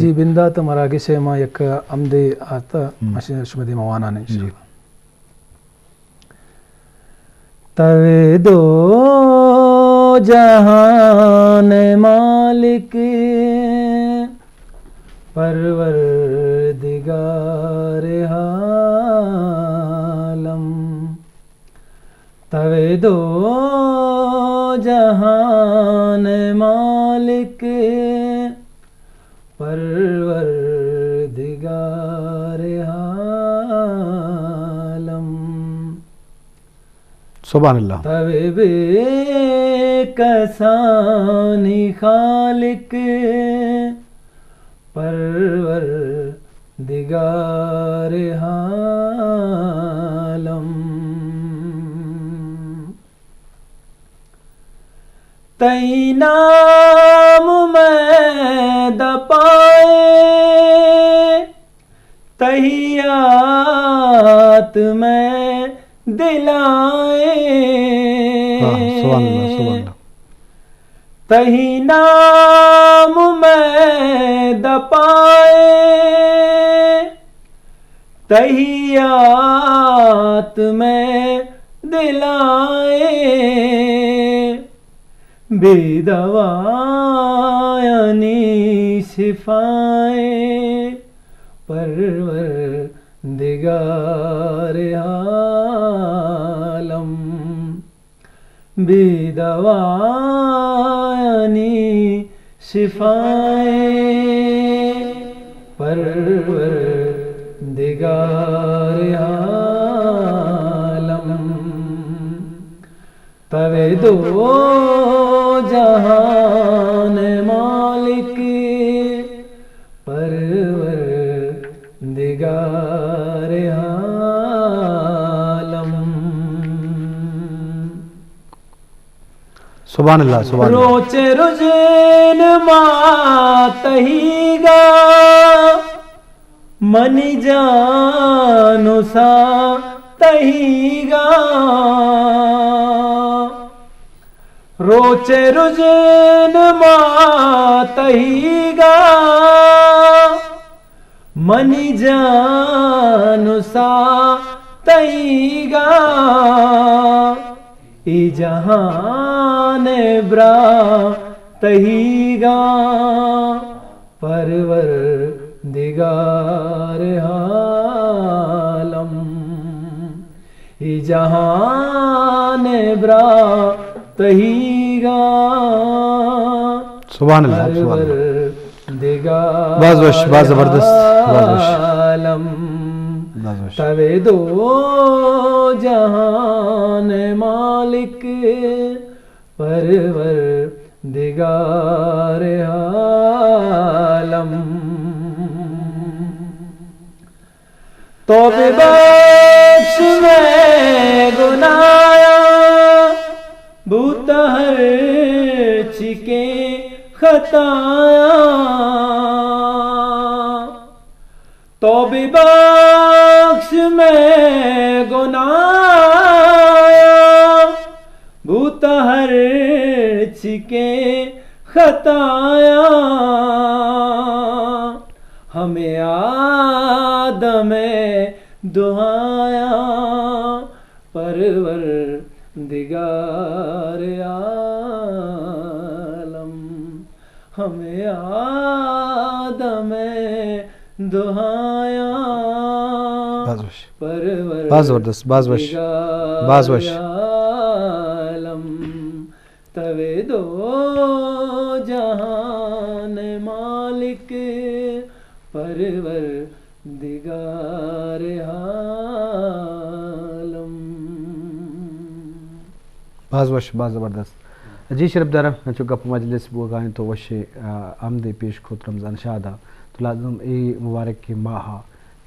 جی، بندات مراگش ءَ ما یک ہمدے آتا، ہم۔ ما ش-، شمئے دیما وانان انشاءاللہ۔ جی۔ توئے دو جہان مالک، پروردگار عالم۔ توئے دو جہان مالک، پروردگار عالم۔ سبحان اللہ۔ توئے بے کسانی خالق، پروردگار عالم۔ تئی نام مئے دپائے، تئی یات مئے دلائے۔ ہاں، سبحان اللہ، سبحان اللہ۔ تئی نام مئے دپائے، تئی یات مئے دلائے۔ بے دوایانی شفائے، پروردگار عالم۔ بے دوایانی شفائے، پروردگار عالم۔ توئے دو جہان مالک، پروردگار عالم۔ سبحان اللہ، سبحان اللہ۔ روچ رژن ما تہیگا، منی جان و ساہ تہیگا۔ روچ رژن ما تہیگا، منی جان و ساہ تہیگا۔ اے جہان ءِ براہ تہیگا، پروردگار عالم۔ اے جہان ءِ براہ تہیگا۔ سبحان اللہ، سبحان اللہ۔ دگار باز وش، باز زبردست، باز وش۔ عالم۔ باز وش۔ توئے دو جہان مالک، پروردگار عالم۔ تو ببخش مئے گناہاں، بوت ہر چی کہ خطایاں۔ تو ببخش مئے گناہاں، بوت ہر چی کہ خطایاں۔ ہمے آدم ءِ دعایاں، پروردگار عالم۔ ہمے آدم ءِ دعایاں، باز وش۔ پروردگار باز زبردست، باز وش۔ باز وش۔ عالم۔ توئے دو جہان مالک، پروردگار عالم۔ باز وش، باز زبردست۔ جی شرپ دارم، انچو گپ مجلس بوگا انت تو وشے، آ، ہمدے پیش کت رمضان شاد ءَ۔ تو لازم اے مبارک ماہ ءَ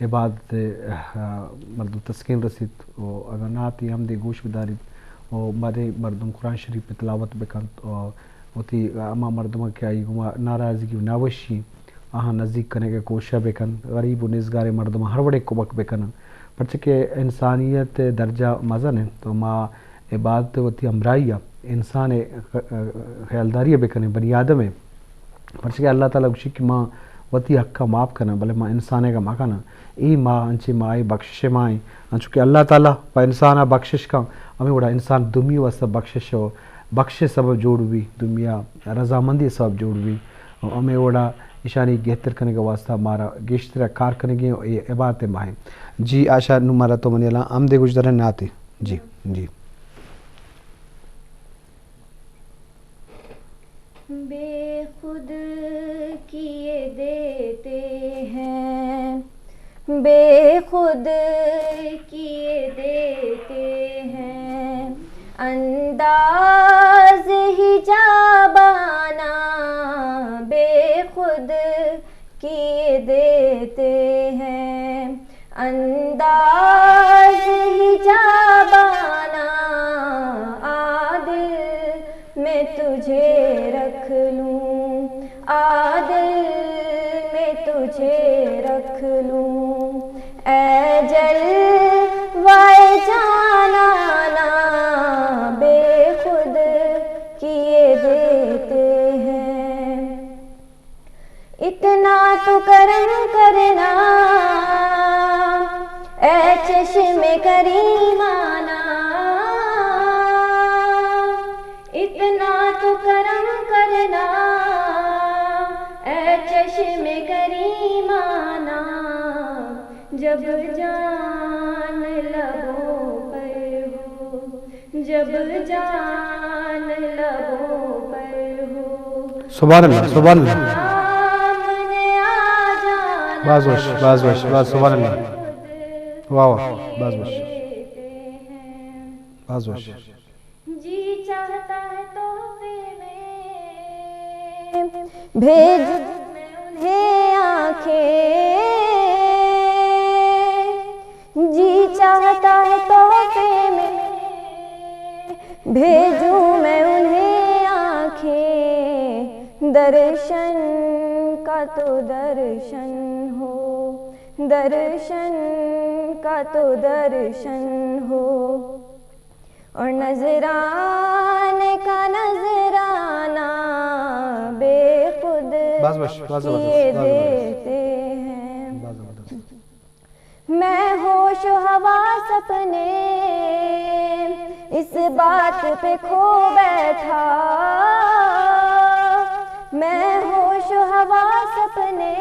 عبادت ءَ، آ، مردم تسکین رسیت و اگاں نعت ہمدے گوش بداریت و بعدے مردم قرآن شریف تلاوت بکنت و وتی ہما مردماں کہ آئی گوما ناراضگی و ناوشی آہاں نزیک کنگ ءِ کوشش بکن، غریب و نیزگاریں مردماں ہر وڑے کمک بکن، پرچہ کہ انسانیت ءِ درجہ مزن انت و ما عبادت ءَ وتی ہمراہی ءَ انسان ءِ خ-، خیالداری ءَ بکنیں، بنی آدم ءِ، پرچہ کہ اللہ تعالیٰ گوشی کہ ما وتی حق ءَ ماپ کناں، بلے ما انسان ءَ مہ کناں۔ اے ما انچیں ماہے بخشش ءِ ماہ ایں، انچو کہ اللہ تعالیٰ پہ انسان ءَ بخشش کن، ہمے وڑا انسان دومی واسطہ بخشش ءُ بخش ءِ سبب جوڑ بی، دومی ءَ رضامندی ءِ سبب جوڑ بی۔ ہمے وڑا ایشانی گہتر کنگ ءِ واسطہ مارا گیشتر کار کنگی ایں، اے عبادت ءِ ماہ ایں۔ جی عائشہ، نوں مارا تو منی الان ہم دے گوشدارے ناتے۔ جی، جی۔ بے خود کیے دیتے ہیں، بے خود کیے دیتے ہیں، انداز حجابانہ بے خود کیے دیتے ہیں، انداز حجابانہ، آ دل میں تجھے رکھ لوں، آ دل میں تجھے رکھ لوں، اے جلوہ جانانہ بے خود کیے دیتے ہیں۔ اتنا تو کرم کرنا، اے چشم کریمانہ، اتنا تو کرم کرنا، اے چشم کریمانہ، جب جان لبوں پر ہو، جب جان لبوں پر ہو۔ سبحان اللہ، سبحان اللہ۔ سامنے آ جانا۔ باز وش، باز وش، باز سبحان اللہ۔ واہ واہ، باز وش۔ باز وش۔ جی چاہتا ہے تحفے میں بھیجوں میں انہیں آنکھیں، جی چاہتا ہے تحفے میں بھیجوں میں انہیں آنکھیں، درشن کا تو درشن ہو، درشن کا تو درشن ہو، اور نذرانے کا نذرانہ بے خود باز وش، باز زبردست، کیے باز زبردست۔ دیتے ہیں۔ باز زبردست۔ میں ہوش و حواس اپنے اس بات پہ کھو بیٹھا، میں ہوش و حواس اپنے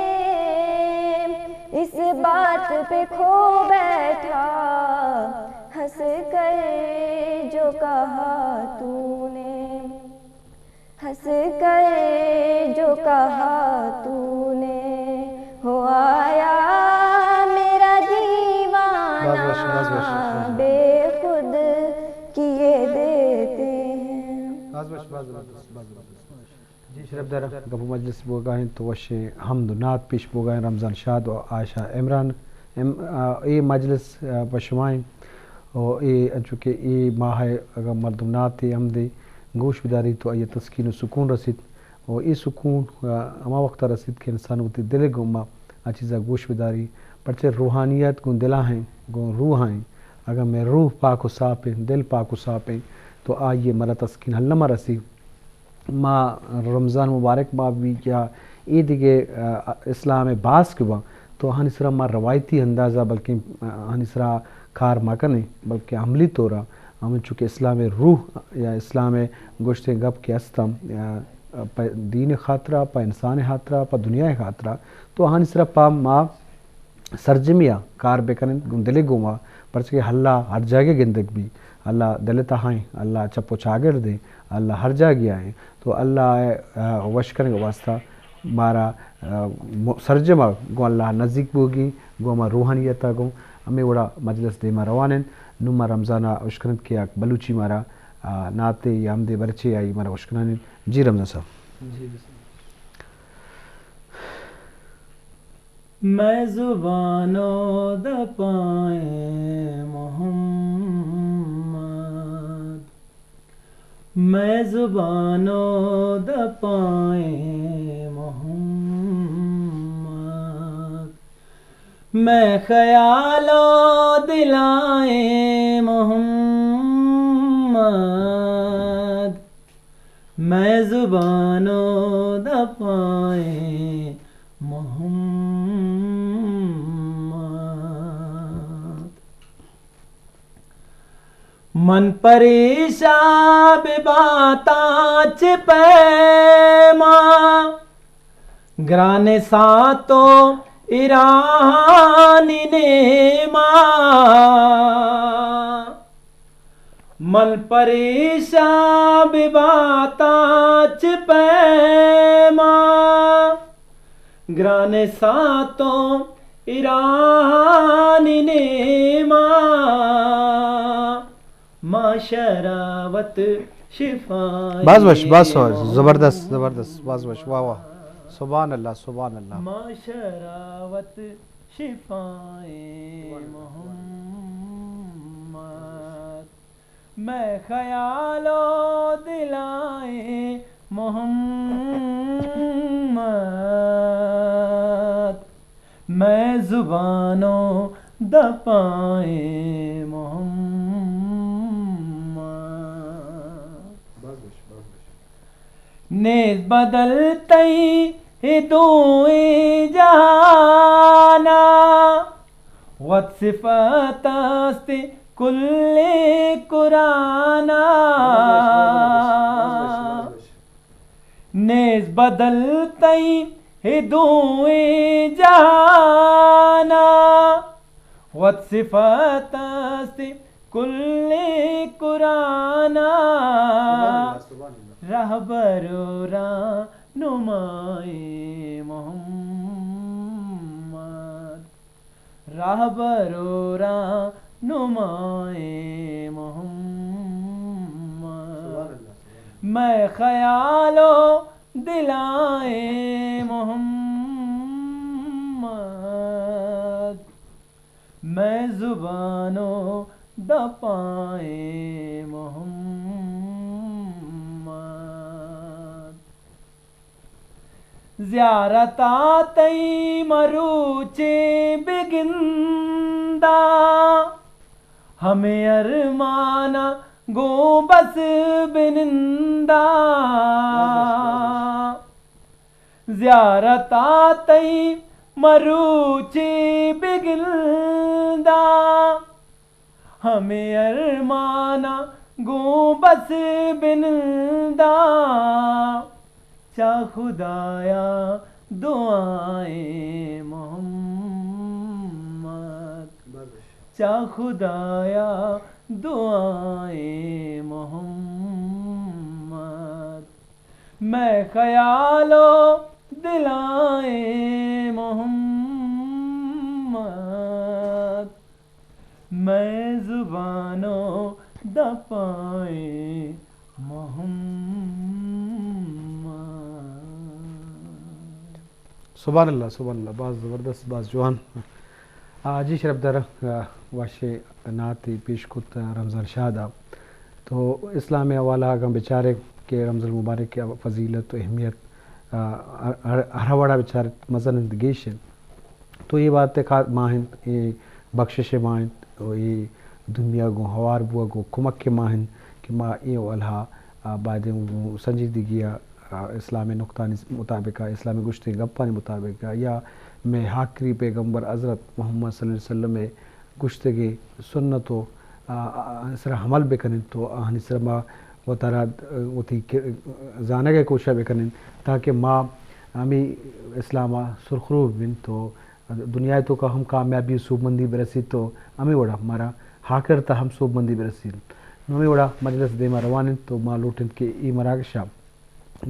اس بات پہ کھو بیٹھا، ہنس کر جو کہا تو نے، ہنس کر جو کہا تو نے، ہو آیا میرا دیوانہ، باز وش، باز وش، باز وش۔ بے خود کیے دیتے ہیں۔ باز وش، باز زبردست، باز زبردست۔ جی شرفدار، گپ و مجلس بوگا ایں تو وشیں حمد و نعت پیش بوگا ایں رمضان شاد و عائشہ عمران۔ ام، آ، اے مجلس، آ، پہ شما ایں۔ و اے انچو کہ اے ماہ ء اگاں مردم نعت ء حمد ء گوش بداریت تو آئی ء تسکین و سکون رسیت۔ و اے سکون، آ، ہما وقت ء رسیت کہ انسان وتی دل ء گوما آ چیزا گوش بداری۔ پرچہ روحانیت گوں دل ء ہیں، گوں روح ء ہیں۔ اگاں مئے روح پاک و صاف ہیں، دل پاک و صاف ہیں، تو آئی ء ملا تسکین الما رسی۔ ما رمضان مبارک ماہ بی یا اے دگہ، آ، اسلام ء باسک باں تو آہانی سرا ما روایتی اندازا بلکیں، آ، آہانی سرا کار مکنیں، بلکیں عملی طورا ہمینچو کہ اسلام ء روح یا اسلام ء گوشتیں گپ کہ استاں، آ، پہ دین ء خاطرا، پہ انسان ء خاطرا، پہ دنیا ء خاطرا، تو آہانی سرا پہ ما سرجمی ء کار بہ کن انت گوں دل ء گوما، پرچہ کہ اللہ ہر جاگہ گندگ بی، اللہ دل ء تہا ایں، اللہ چپ و چاگرد ایں، اللہ ہر جاگہ ء ایں۔ تو اللہ ء، آ، وش کنگ ء واسطہ مارا، آ، م-، سرجم ء گوں اللہ ء نزیک بوگی، گوں ہما روحانیت ء گوں ہمے وڑا مجلس دیما روان انت۔ نوں ما رمضان ء اشکنت کہ یک بلوچی مارا، آ، نعتے یا ہمدے بلچے آئی مارا اشکنان انت۔ جی رمضان صاحب۔ جی بسم اللہ۔ مئے زبان و دپائیں محمد، مئے زبان و دپائیں محمد، مئے خیال و دلائیں محمد، مئے زبان و دپائیں محمد۔ من پریشان بباتاں چہ پیما، گران ساتوں ایرانی نیما۔ من پریشان بباتاں چہ پیما، گران ساتوں ایرانی نیما۔ ما شراوت شفائیں باز وش، باز وش، محمد۔ زبردست، زبردست، باز وش، واہ واہ۔ سبحان اللہ، سبحان اللہ۔ ما شراوت شفائیں محمد۔ مئے خیال و دلائیں محمد، مئے زبان و دپائیں محمد۔ نیز بدل تئی اے دوئیں جہانا، وت صفت است کل قرآنا۔ نیز بدل تئی اے دوئیں جہانا، وت صفت است کل قرآنا۔ سبحان اللہ، سبحان اللہ۔ رہبر و رہنمائیں محمد، رہبر و رہنمائیں محمد۔ سبحان اللہ، سبحان اللہ۔ مئے خیال و دلائیں محمد، مئے زبان و دپائیں محمد۔ زیارتا تئی مروچیں بگنداں، ہمے ارمانا گوں بس بننداں۔ زیارتا تئی مروچی بگنداں، ہمے ارمانا گوں بس بننداں۔ چا خدایا دعائیں محمد، چا خدایا دعائیں محمد۔ مئے خیال و دلائیں محمد، مئے زبان و دپائیں محمد۔ سبحان اللہ، سبحان اللہ، باز زبردست، باز جوان۔ آ، جی شرپدار، آ، وشیں نعتے پیش کت رمضان شاد ءَ۔ تو اسلام ءِ حوالہ ءَ اگاں بچارے کہ رمضان المبارک ءِ فضیلت و اہمیت، آ، ہر، ہر، ہر وڑا بچار مزن انت، گیش انت۔ تو اے بات ءِ خاص ماہ انت، اے بخشش ءِ ماہ انت، و اے دنیا گوں ہوار بوگ و کمک ءِ ماہ انت کہ ما اے حوالہ ءَ، آ، بایدیں گوں سنجیدگی ءَ، آ، اسلام ءِ نکتانی مطابق ءَ، اسلام ءِ گوشتگیں گپانی مطابق ءَ یا مئے آخری پیغمبر حضرت محمد صلی اللہ علیہ وسلم ءِ گوشتگیں سنت و، آ، آ، سرا عمل بکنیں تو آہانی سرا ما وتارا، آ، وتی ک-، زانگ ءِ کوشش بکنیں تاکہ ما ہمے اسلام ءَ سرخرو ببیں تو دنیا ءِ توکا ہم کامیابی و سوبمندی برسیت و ہمے وڑا مارا آخرت ءَ ہم سوبمندی برسیت۔ نوں ہمے وڑا مجلس دیما روان انت و ما لوٹیں کہ اے مراگش ءَ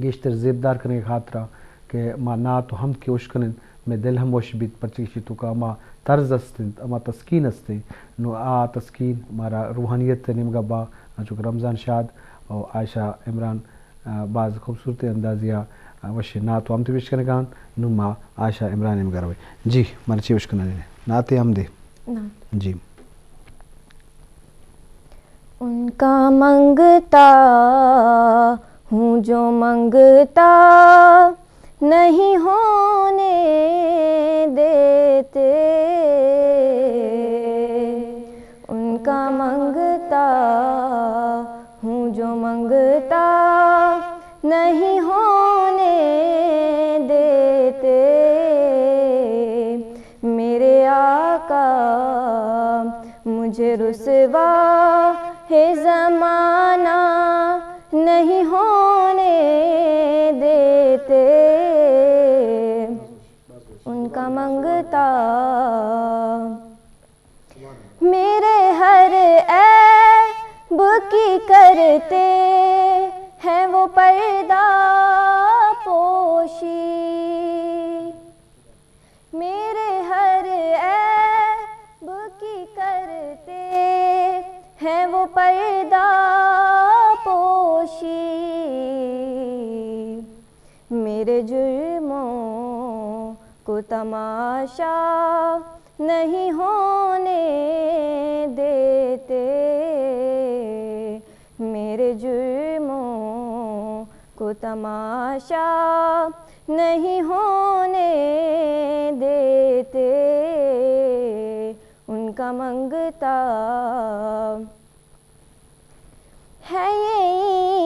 گیشتر زیبدار کنگ ءِ خاطرا کہ ما نعت و حمد کہ اشکنیں، مئے دل ہم وش بیت، پرچہ کہ ایشی توکا ہما طرز است انت، ہما تسکین است انت۔ نوں آ تسکین مارا روحانیت ءِ نیمگا با، انچو کہ رمضان شاد و عائشہ عمران، آ، باز خوبصورتیں اندازے ءَ، آ، وشیں نعت و حمد پیش کنگا انت۔ نوں ما عائشہ عمران ءِ نیمگا رویں۔ جی، مارا چی اشکنگ ءَ؟ نعت ءُ حمد۔ نعت۔ جی۔ ان کا منگتا ہوں جو منگتا نہیں ہونے دیتے، ان کا منگتا ہوں جو منگتا نہیں ہونے دیتے، میرے آقا مجھے رسوا ये ज़माना नहीं होने देते उनका मंगता। मेरे हर ऐब की करते हैं वो पर्दा पोशी। मेरे हर ऐब की करते हैं वो पर्दा पोशी। मेरे जुर्मों को तमाशा नहीं होने देते। मेरे जुर्मों को तमाशा नहीं होने देते उनका मंगता। है ये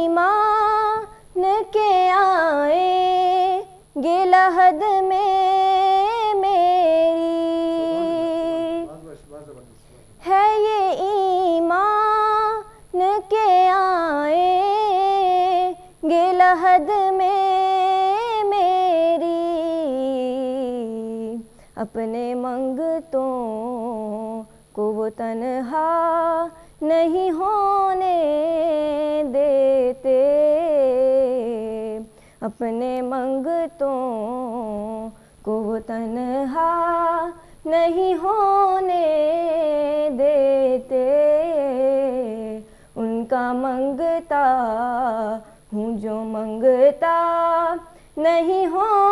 ईमान के आएंगे लहद में मेरी। है ये ईमान के आएंगे लहद में मेरी। अपने मंगतों को वो तन्हा नहीं होने देते। अपने मंगतों को वो तन्हा नहीं होने देते। उनका मंगता हूँ जो मंगता नहीं होने